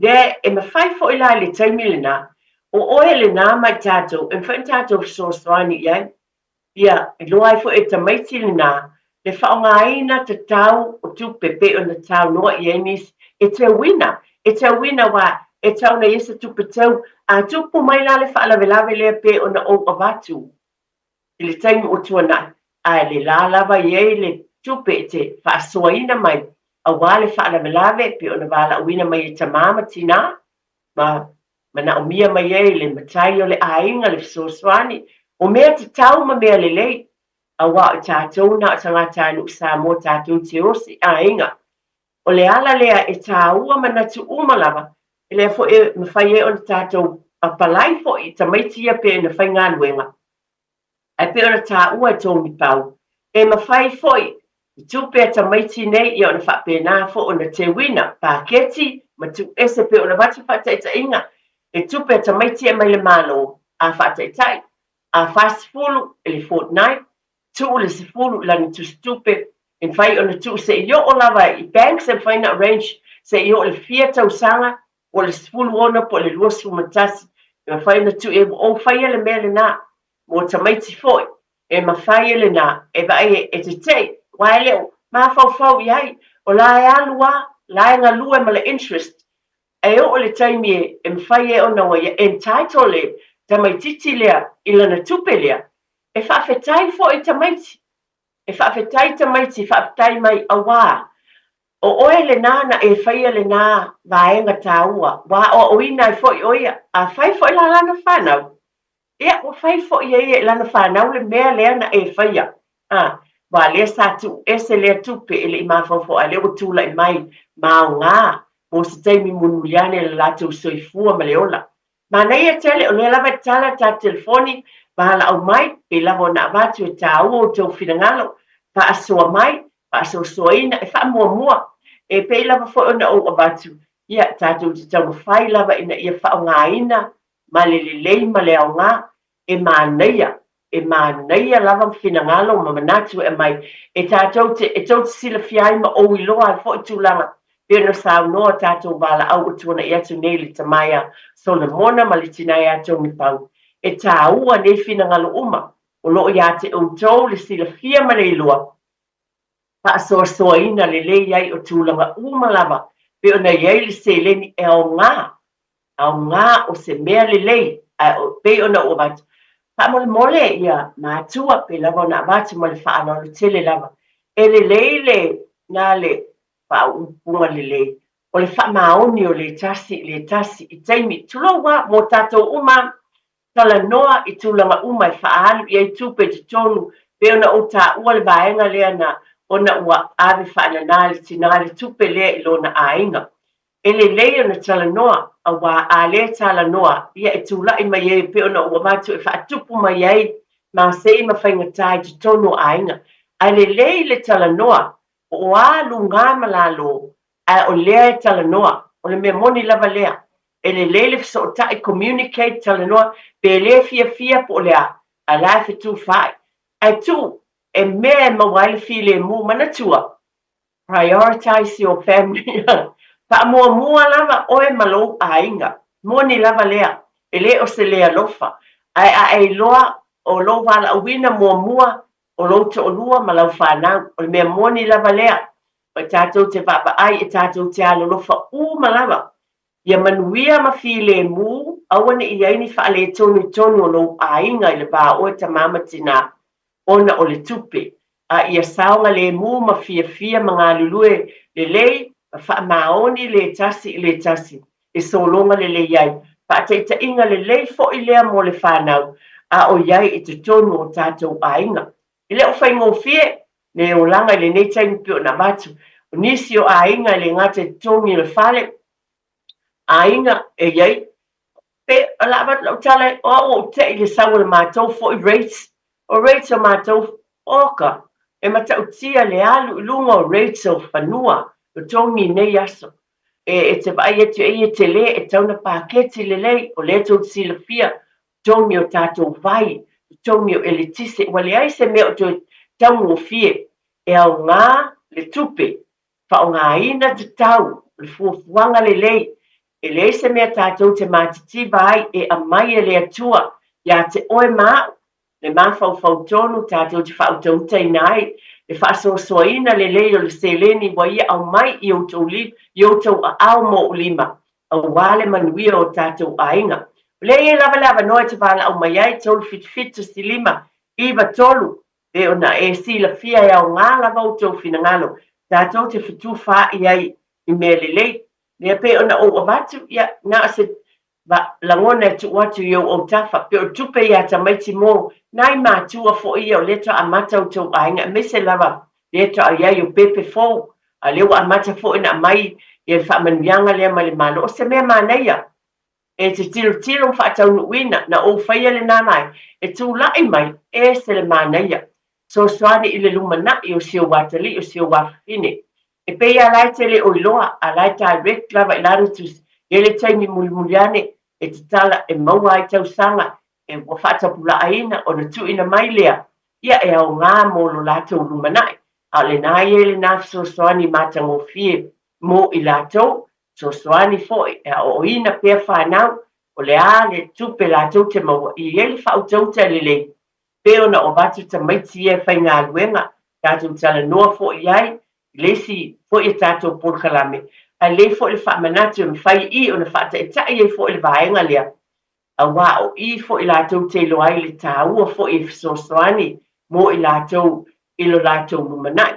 Lea e mafai foi la i le taimi lena, o oe lena ma i tatou, e mafai ona tatou fesoasoani i ai. Ia, iloa ai foi e tamaiti lena le faaaogaina tatau o tupe pei ona saunoa i ai nisi, e teuina, e teuina aua e tau ona i ai se tupe teu. A tupu mai la le faalavelave lea pei ona ou avatu i le taimi ua tuanai, ae le la lava i ai le tupe e te faasoaina mai aua le faalavelave e pei ona valaauina mai e tama ma tinā, ma manaomia mai ai le matai o le aiga le fesoasoani, o mea tatau ma mea lelei, aua o tatou na o tagatanuu Samoa tatou te osi aiga. O le ala lea e tāua manatu uma lava, e lea foi e mafai ai ona tatou apalai foi i tamaiti ia pei ona faigaluega, ae pei ona tāua e Tony Pau, e mafai foi i tupe a tamaiti nei ia ona faapena foi ona teuina paketi ma tuu ese pei ona avatu faataitaiga e tupe a tamaiti e aumai le Malo a faataitai a 40 i le fortnight tuu le 10 i lana tusitupe e mafai ona tuu seia oo lava i banks e mafai ona arrange seia oo i le fia tausaga po o le 16 po o le 21 e mafai ona tuu i ai ua ou faia le mea lena mo tamaiti foi e mafai e lena e vaai e tetei aua e le o mafaufau i ai o la e alu a la e galue ma le interest e oo i le taimi e mafai ai ona ua ia entitle le tamaititi lea i lana tupe lea e faafetai foi i tamaiti e faafetai tamaiti faafetai mai auā o oe lenā na e faia lenā vaega tāua ua aoaoina ai foi ʻo ia a fai foi la lana fanau ia ua fai foi e ia i lana fanau le mea lea na e faia a aua lea sa tuu ese lea tupe e le i mafaufau a lea ua tulai mai ma aogā mo se taimi mulimuli ane le latou soifua ma le ola. Manaia tele, o lea lava e tatala le tatou telefoni, valaau mai, pei lava ona avatu e tāua outou finagalo, faasoa mai, faasoasoaina, e faamuamua. E pei lava foi ona ou avatu, ia, tatou te taumafai lava ina ia faaaogaina ma le lelei ma le aoga, e manaia, e manaia lava finagalo ma manatu e aumai e tatou te, e tou te silafia ai ma ou iloa ai foi tulaga. Pei ona saunoa tatou valaau ua tuanai atu nei le tama ia Solomona ma le tina ia Tonipau, e taua nei finagalo uma o lo o ia te outou le silafia ma le iloa, faasoasoaina lelei ai o tulaga uma lava pei ona i ai le seleni e aoga, aoga o se mea lelei, ae pei ona ou avatu, faamolemole ia matua pei lava ona avatu ma le faaaloalo tele lava, e lelei le na le faaupuga lelei o le faamaoni o le tasi i le tasi i taimi, tulou a, mo tatou uma talanoa i tulaga uma e faaalu i ai tupe i totonu, pei ona ou taua le vaega lea na ona ua ave faanana e le tina le tupe lea i lona aiga. E lelei ona talanoa, aua a le talanoa, ia e tulai mai ai pei ona ou avatu e faatupu mai ai masei ma faigata i totonu o aiga. Ae lelei le talanoa, po o a luga ma lalo, ae o lea e talanoa. O le mea moni lava lea. E lelei le fesootai, communicate, talanoa, pe le fiafia po o le a, a o la e fetufaai. Ae tuu e mea e maua ai le filemu, manatua, prioritize your family, faamuamua lava oe ma lou aiga. Moni lava lea, e le o se le alofa, ae a e iloa o lou valaauina muamua o lou toalua ma lau fanau, o le mea moni lava lea. Ma tatou te vaavaai e tatou te alolofa uma lava. Ia manuia ma filemu, aua ne i i ai ni faaletonu i totonu o lou aiga i le va o oe tama ma tinā, ona o le tupe, a ia saogalemu ma fiafia ma galulue lelei ma faamaoni le tasi i le tasi e sologa lelei ai, faataitaiga lelei foi lea mo le fanau a o i ai i totonu o tatou aiga. E le o faigofie le olaga i lenei taimi pei ona avatu. O nisi o aiga e le gata i totogi o le fale, aiga e i ai, pe o le a avatu lau tala, o au ua ou te i le sau o le matou foi rates, o rates o matou, oka, e matautia le alu i luga o rates o fanua, totogi i nei aso. E, e te vaai atu e ia tele, e tau na paketi lelei, o lea tou te silafia, totogi o tatou vai, totogi o eletise, ua leai se mea o toe taugofie, e aoga le tupe, faaaogaina tatau, o le fuafuaga lelei, e leai se mea tatou te matitiva ai e aumai e le Atua ia te oe ma au, le mafaufau tonu tatou te faautautaina ai le faasoasoaina lelei o le seleni ua ia aumai i outou i outou aao ma ou lima, aua le manuia o tatou aiga. O lea e i ai lava le avanoa e te valaau mai ai, 377 5 9 3, pei ona e silafia e aoga lava outou finagalo, tatou te fetufaai ai i mea lelei. Lea pei ona ou avatu, ia, na o se lagona e tuu atu i ou autafa, pei o tupe ia tamaiti mo nai matua foi ia o lea faatoa amata outou aiga, aemaise lava lea faatoa i ai o pepe fou, a o lea ua amata foi ona aumai ia le faamanuiaga lea mai le Malo. O se mea manaia e te tilotilo ma faataunuuina, na ou faia lena vaega, e tulai mai, e ese le manaia, fesoasoani i le lumanai o si ou atalii, o si ou afafine. E pei lava la e te le o iloa, a la e direct lava i lana tusi, e i ai le taimi mulimuli ane e tatala e maua ai tausaga e ua faatapulaaina ona tuuina mai lea, ia e aoga mo lo latou lumanai. A o lena ia i lena fesoasoani matagofie mo i latou, fesoasoani foi e aoaoina pea fanau, o le a le tupe latou te maua, e i ai le faautauta lelei pei ona ou avatu tamaiti ia e faigaluega, tatou talanoa foi i ai i le isi foi a tatou polokalame, ae lelei foi le faamanatu e mafai i ona faataitai ai foi le vaega lea, aua o i foi latou te iloa ai le taua foi e fesoasoani mo i latou i lo latou lumanai.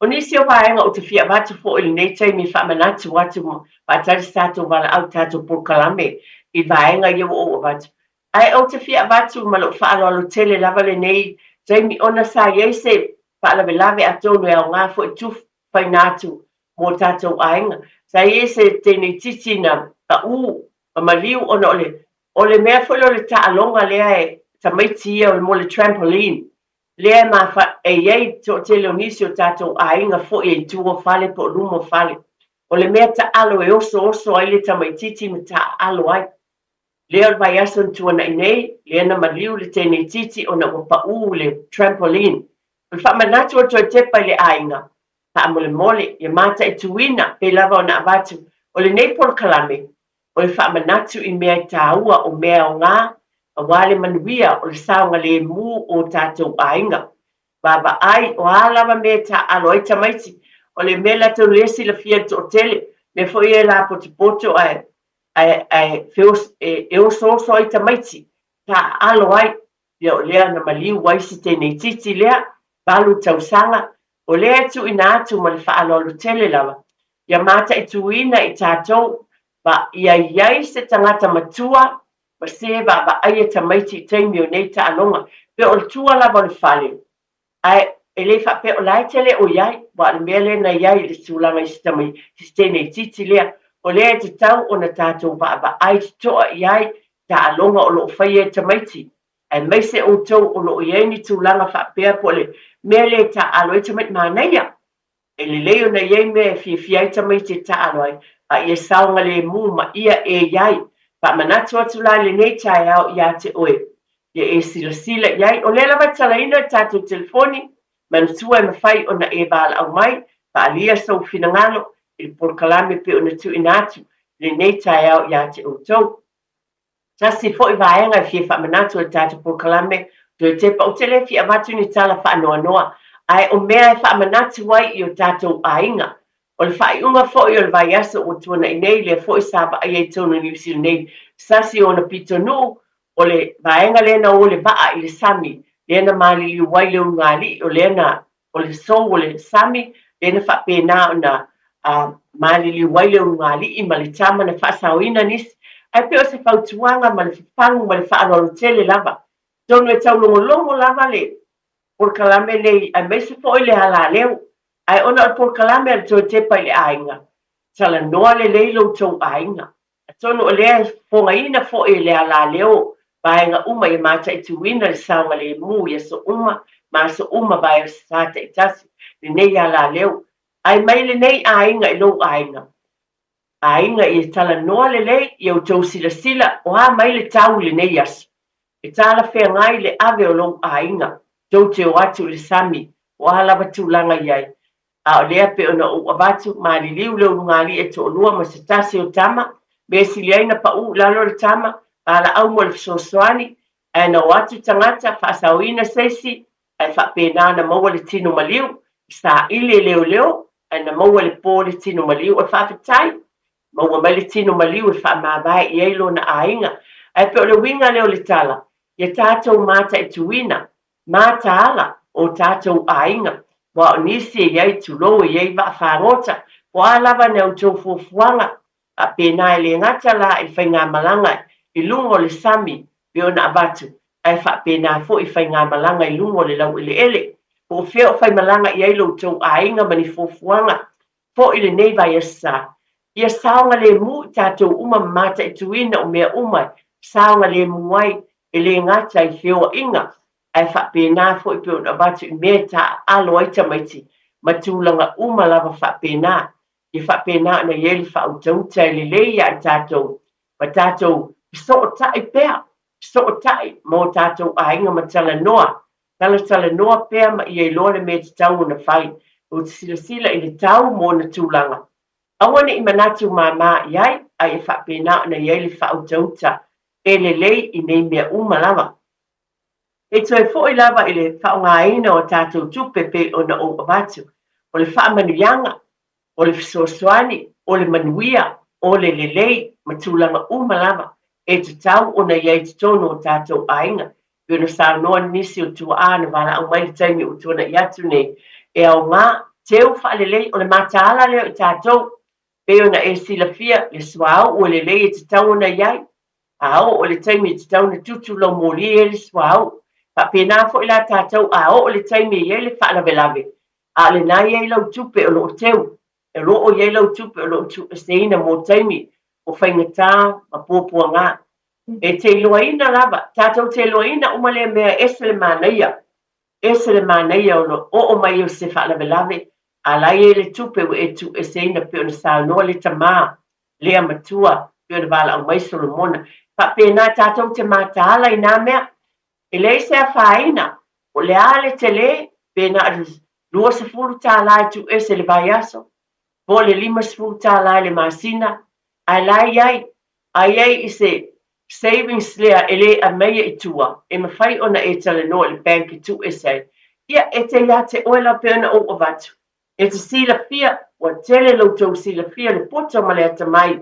O nisi o vaega ou te fia avatu foi i lenei taimi e faamanatu atu ma faatali se tatou valaau i tatou polokalame i vaega ia ua ou avatu. Ae ou te fia avatu ma lou faaaloalo tele lava lenei taimi ona sa i ai se faalavelave atonu e aoga foi tufaina atu mo tatou aiga. Sa i ai se teineitiiti na pau ma maliu ona o le o le mea foi lea o le taaloga lea e tamaiti ia o le mo le trampoline lea e mafa, e i ai toatele o nisi o tatou aiga foi e i tua o fale po o luma o fale. O le mea taalo e osooso ai le tamaitiiti ma taaalo ai. Lea o le vaiaso na tuanai nei, lea na maliu le teineitiiti ona ua pau i le trampoline. O le faamanatu o le toe tepa i le aiga, Faamolemole, ia mataituina, pei lava ona avatu o lenei polokalame, o le faamanatu i mea e taua o mea aoga aua le manuia o le saogalemu o tatou aiga. Vaavaai, o a lava mea e taaalo ai tamaiti, o le mea latou lea silafia i le toatele, mea foi ia e lapotopoto ae, ae, ae feos, e, e osooso ai tamaiti, taaalo ai. Ia o lea na maliu ai si teineitiiti lea, valu tausaga, o lea e tuuina atu ma le faaaloalo tele lava, ia mataituina i tatou, ma ia i ai se tagata matua ma se vaavaaia tamaiti i taimi o nei taaloga, pe o le tua lava o le fale, ae e le faapea o la e tele o i ai, aua o le mea lea na i ai i le tulaga i si tama, si teineitiiti lea, o lea e tatau ona tatou vaavaai totoa i ai taaloga o lo o faia e tamaiti, aemaise outou o lo o i ai ni tulaga faapea po o le mea lea e taaalo ai tamaiti, manaia! E lelei ona i ai mea e fiafia ai tamaiti e taaalo ai, a ia saogalemu ma ia e i ai. Faamanatu atu la i lenei taeao ia te oe, ia e silasila i ai. O lea lava e talaina le tatou telefoni, manatua e mafai ona e valaau mai, faaalia sou finagalo i le polokalame pei ona tuuina atu i lenei taeao ia te outou. Tasi foi vaega e fia faamanatu o le tatou polokalame, toe tepa, ou te le fia avatu ni tala faanoanoa, ae o mea e faamanatu ai i o tatou aiga. O le faaiuga foi o le vaiaso ua tuanai nei, lea foi sa vaaia i totonu o Niu Sila nei, sasi o ona pitonuu, o le vaega lea na o le vaa i le sami, lea na maliliu ai le ulugalii, o lea na o le sou o le sami, lea na faapena ona maliliu ai le ulugalii ma le tama na faasaoina nisi. Ae pei o se fautuaga ma le fafagu ma le faaaloalo tele lava. Atonu e taulogologo lava le polokalame nei aemaise foi le alaleo. Ae ona o le polokalame a le Toe Tepa i le Aiga, talanoa lelei lo outou aiga. Atonu o lea e fofogaina foi e le alaleo vaega uma ia mataituina le saogalemu i aso uma ma aso uma vaiaso taitasi lenei alaleo. Ai mai lenei aiga i lou aiga. Aiga ia talanoa lelei ia outou silasila o a mai le tau i lenei aso. E talafeagai le ave o lou aiga tou te o atu i le sami o a lava tulaga i ai. A o lea pei ona ou avatu, maliliu le ulugalii e toalua ma se tasi o tama, mea sili ai na paʻu i lalo le tama, valaau mo le fesoasoani, ae na o atu tagata, faasaoina se isi, ae faapena ona maua le tino maliu, saili e leoleo, ae na maua i le po le tino maliu. O le faafetai, maua mai le tino maliu e faamavae i ai lona aiga. Ae pei o le uiga lea o le tala, ia tatou mataituina, mataala o tatou aiga, aua o nisi e i ai tulou e i ai vaa fagota, po o a lava ni a outou fuafuaga, faapena e le gata la i faigamalaga i luga o le sami pei ona avatu, ae faapena foi i faigamalaga i luga o le laueleele. Po o fea o faimalaga i ai lo outou aiga ma ni fuafuaga foi lenei vaiaso sa, ia saogalemu i tatou uma ma mataituina o mea uma e saogalemu ai, e le gata i feoaiga, ae faapena foi pei ona avatu i mea e taaalo ai tamaiti ma tulaga uma lava faapena, ia faapena ona i ai le faautauta e lelei ia i tatou ma tatou fesootai pea, fesootai ma o tatou aiga ma talanoa Talatalanoa pea ma ia iloa le mea e tatau ona fai. Ou te silasila i le tau ma ona tulaga. Aua ne i manatu māmā i ai, a ia faapena ona i ai le faautauta e lelei i nei mea uma lava. E toe foi lava i le faaaogaina o a tatou tupe pei ona ou avatu, o le faamanuiaga, o le fesoasoani, o le manuia, o le lelei ma tulaga uma lava e tatau ona i ai i totonu o tatou aiga. Pei ona saunoa nisi o tuaa na valaau mai i le taimi ua tuanai atu nei, e aoga, teu faalelei, o le mataala lea o i tatou. Pei ona e silafia, le suauu e lelei e tatau ona i ai. A oo i le taimi e tatau ona tutu lau moli e i ai le suauu. Faapena foi la tatou, a oo i le taimi e i ai le faalavelave, a o lena e i ai lau tupe o lo o teu, o lo o i ai lau tupe o lo o tuueseina mo taimi o faigata ma puapuaga. E te iloaina lava, tatou te iloaina uma lea mea e ese le manaia, ese le manaia o le oo mai o se faalavelave, a la e i ai le tupe ua e tuueseina pei ona saunoa le tamā lea matua, pei ona valaau mai Solomona. Faapena tatou te mataala i nā mea. E leai se afaina, o le a le tele, pe na o le $20 e tuuese i le vaiaso, po o le $50 i le masina, ae la e i ai. A i ai i se savings lea e le aumaia i tua, e mafai ona e talanoa i le bank e tuuese ai. Ia, e te ia te oe lava pei ona ou avatu. E te silafia, ua tele lo outou silafia le poto ma le atamai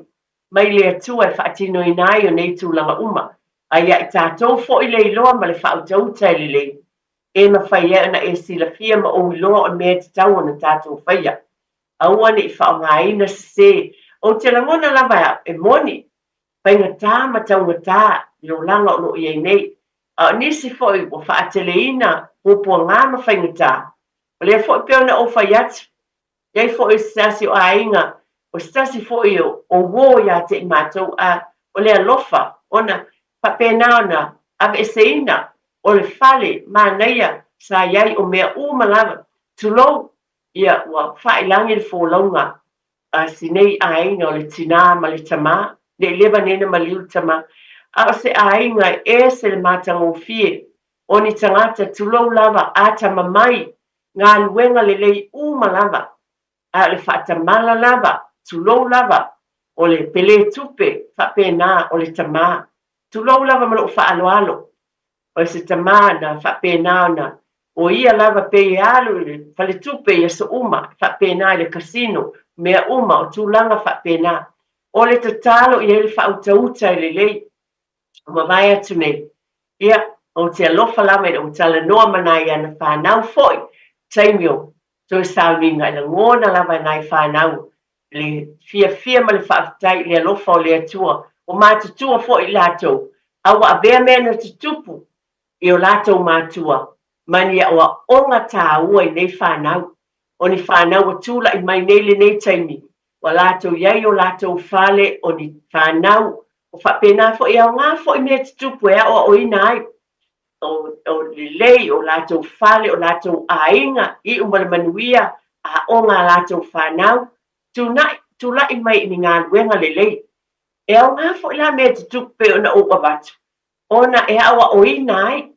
mai le Atua e faatinoina ai o nei tulaga uma, a ia i tatou foi le iloa ma le faautauta e lelei, e mafai ai ona e silafia ma ou iloa o le mea e tatau ona tatou faia. Aua ne i faaaogaina sese. Ou te lagona lava e au, e moni, faigata ma taugata le olaga o lo o i ai nei, a o nisi foi ua faateleina puapuaga ma faigata. O lea foi pei ona ou fai atu, E i ai foi se tasi o aiga, o se tasi foi o uo ia te i matou, a o le alofa ona faapena ona aveeseina o le fale manaia sa i ai o mea uma lava, tulou, ia ua faailagi le folauga a si nei aiga o le tinā ma le tamā, ne i leva nei na maliu le tamā, a o se aiga e ese le matagofie o ni tagata, tulou lava, atamamai, galuega lelei uma lava, a o le faatamala lava, tulou lava, o le pele tupe faapena o le tamā. Tulou lava ma lou faaaloalo, o se tamā na faapena ona o ia lava pei e alu i le faletupe i aso uma, faapena i le casino, mea uma, o tulaga faapena. O le tatalo i ai le faautauta e lelei. Ua mavae atu nei. Ia, ou te alofa lava ina ua talanoa ma nai ana whanau foi, taimi o toe sauniga, e lagona lava e nai whanau le fiafia ma le faafetai i le alofa o le Atua, ua matutua foi i latou, a ua avea mea na tutupu i o latou matua ma ni aoaoga tāua i nei whanau. O ni whanau ua tula'i mai nei lenei taimi, ua latou i ai o latou fale, o ni whanau, o faapena foi e aoga foi mea tutupu e aoaoina ai o lelei o latou fale, o latou aiga, iu ma le manuia, aoga a latou fanau, tuna'i, tula'i mai i ni galuega lelei. E aoga foi la mea tutupu pei ona ou avatu, ona e aoaoina ai,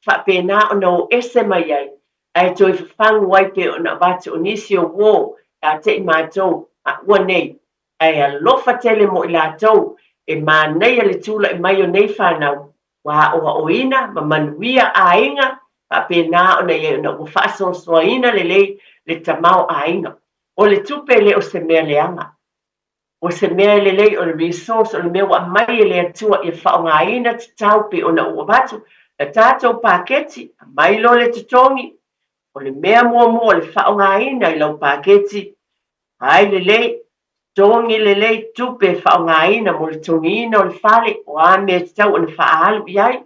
faapena ona o ese mai ai, ae toe fafagu ai pei ona avatu o nisi o uo ia te i matou maua nei, ae alofa tele mo i latou e manaia le tula'i mai o nei fanau, ua aoaoina ma manuia aiga, faapena ona i ai ona ua faasoasoaina lelei le tamaoaiga. O le tupe e le o se mea leaga. O se mea e lelei, o le resource, o le mea ua aumai e le Atua ia faaaogaina tatau pei ona ou avatu le tatou paketi, aumai loa le totogi. O le mea muamua o le faaaogaina i lau paketi, vaai lelei, totogi lelei tupe e faaaogaina mo le totogiina o le fale, o a mea e tatau ona faaalu i ai.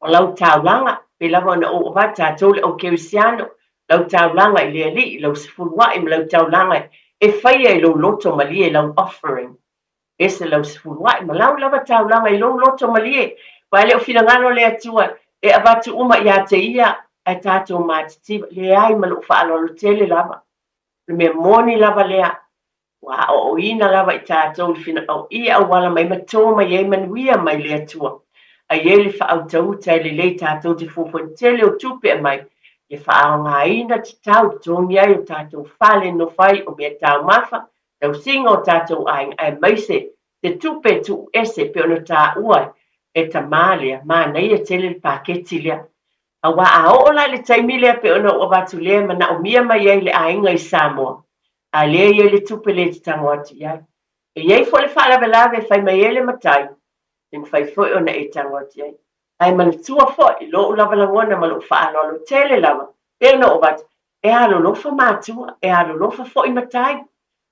O lau taulaga, pei lava ona ou avatu tatou le au kerisiano, lau taulaga i le Alii, lau sefuluai ma lau taulaga e faia i lou loto malie, lau offering. Ese lau sefuluai ma lau lava taulaga i lou loto malie, aua e le o finagalo le Atua e avatu uma ia te ia, ae tatou matitiva. Leai ma lou faaaloalo tele lava. O le mea moni lava lea, Ua aoaoina lava i tatou le finagalo i auala mai ma tō mai ai manuia mai le Atua. A i ai le faautauta e lelei tatou te fuafuaina tele o tupe aumai, ia faaaogaina tatau totogi ai o tatou fale nofo ai o mea taumafa, tausiga o tatou aiga aemaise te tupe e tuu ese pei ona taua e tamā lea, manaia tele le paketi lea. Aua a oo la i le taimi lea pei ona ou avatu lea e manaomia mai ai le aiga i Samoa, a lea e i ai le tupe lea e te tago atu i ai. E i ai foi le faalavelave e fai mai ai le matai, e mafai foi ona e tago atu i ai. Ae manatua foi, i lou lava lagona ma lou faaaloalo tele lava, pei ona ou avatu, e alolofa matua, e alolofa foi matai.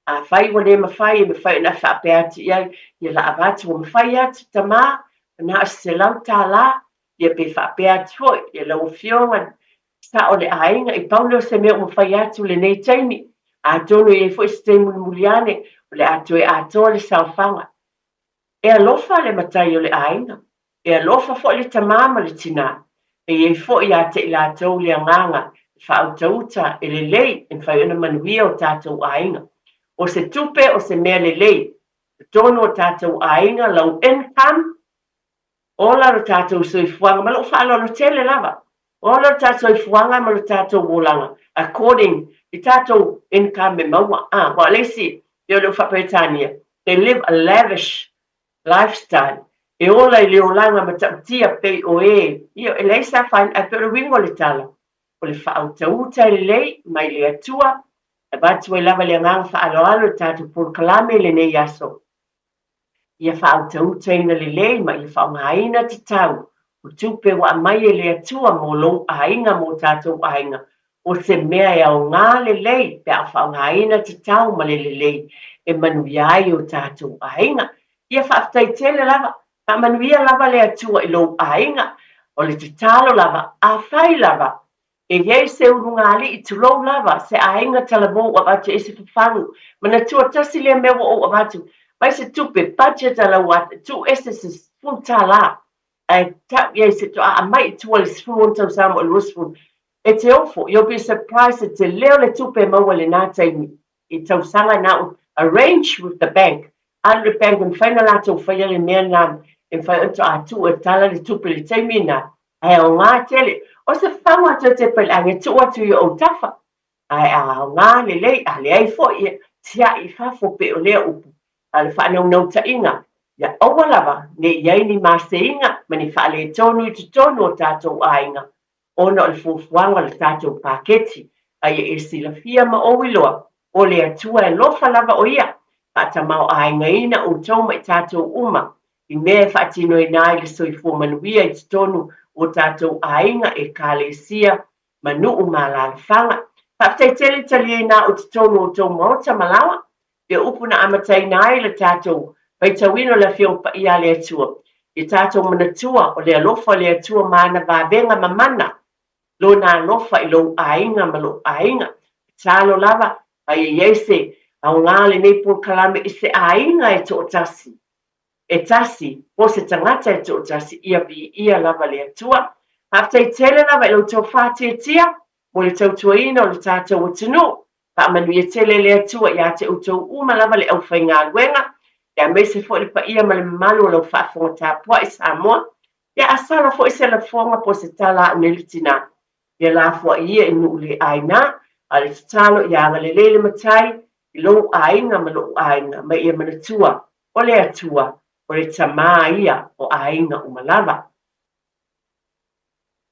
Afai ua le mafai, e mafai ona faapea atu i ai, ia la avatu ua mafai atu, tamā, na o se $100, ia pe faapea atu foi, ia lau Afioga, sao le aiga, i pau lea o se mea ua mafai atu lenei taimi, atonu e i ai foi se taimi mulimuli ane, o le a toe atoa le saofaga. E alofa le matai o le aiga, e alofa foi le tamā ma le tinā, e i ai foi ia te i latou le agaga e faautauta, e lelei, e mafai ona manuia o tatou aiga. O se tupe, o se mea lelei, totonu o tatou aiga, lau income, Ola lo tatou soifuaga ma lou faaaloalo tele lava. Ola lo tatou soifuaga ma lo tatou olaga according i tatou income e maua. A, aua o le isi, pei o le Faa-Peretania, they live a lavish lifestyle, e ola i le olaga matautia pei o e, ia, e leai se afaina, ae pei o le uiga o le tala, o le faautauta lelei mai le Atua, e avatu ai lava le agaga faaaloalo i le tatou polokalame i lenei aso. Ia faautautaina lelei ma ia faaaogaina tatau o tupe ua aumai e le Atua mo lou aiga ma o tatou aiga, o se mea e aoga lelei pe a faaaogaina tatau ma le lelei e manuia ai o tatou aiga. Ia faafetai tele lava, faamanuia lava le Atua i lou aiga. O le tatalo lava, afai lava E i ai se ulugalii, tulou lava, se aiga talavou ua avatu ai se fafagu. Manatua, tasi lea mea ua ou avatu, mai se tupe, budget a lau ata, tuu ese se $10 ae tau i ai se toa aumai i tua i le 16 tausaga ma le 20. E te ofo, you'll be surprised e tele o le tupe e maua i lena taimi i tausaga na arrange with the bank. Alu le bank e mafai ona latou faia le mea lena e mafai ona toa tuu e tala le tupe i le taimi lena. Ae aoga tele. O se fafagu a toe tepa i le aiga e tuu atu i ou tafa. Ae a aoga lelei, a leai foi, ia tiai i fafo pei o lea upu. A o le faanaunautaiga, ia aua lava ne i i ai ni maseiga ma ni faaletonu i totonu o tatou aiga ona o le fuafuaga o le tatou paketi, a ia e silafia ma ou iloa, o le Atua e alofa lava o Ia, faatamaoaigaina outou ma i tatou uma, i mea e faatinoina ai le soifua manuia i totonu o tatou aiga, ekalesia, ma nuu ma alaalafaga. Faafetai tele taliaina au i totonu o outou maota ma laoa, le upu na amataina ai le tatou faitauina o le Afioga Paia a le Atua, ia tatou manatua o le alofa o le Atua ma ana vavega mamana, Lona alofa i lou aiga ma lou aiga. Tatalo lava, aia i ai se aoga o lenei polokalame i se aiga e toatasi, e tasi, po o se tagata e toatasi, ia viia lava le Atua. Faafetai tele lava i la outou faatiatia mo le tautuaina o le tatou atunuu. Faamanuia tele le Atua ia te outou uma lava le aufaigaluega, aemaise foi le paia ma le mamalu o lau faafofoga tapuai Samoa. Ia a sala foi se lafoga po o se tala a au nei le tina, ia lafoai ia i nuu le aina, a o le tatalo ia agalelei le Matai i lou aiga ma lou aiga, ma ia manatua o le Atua o le Tama ia o aiga uma lava.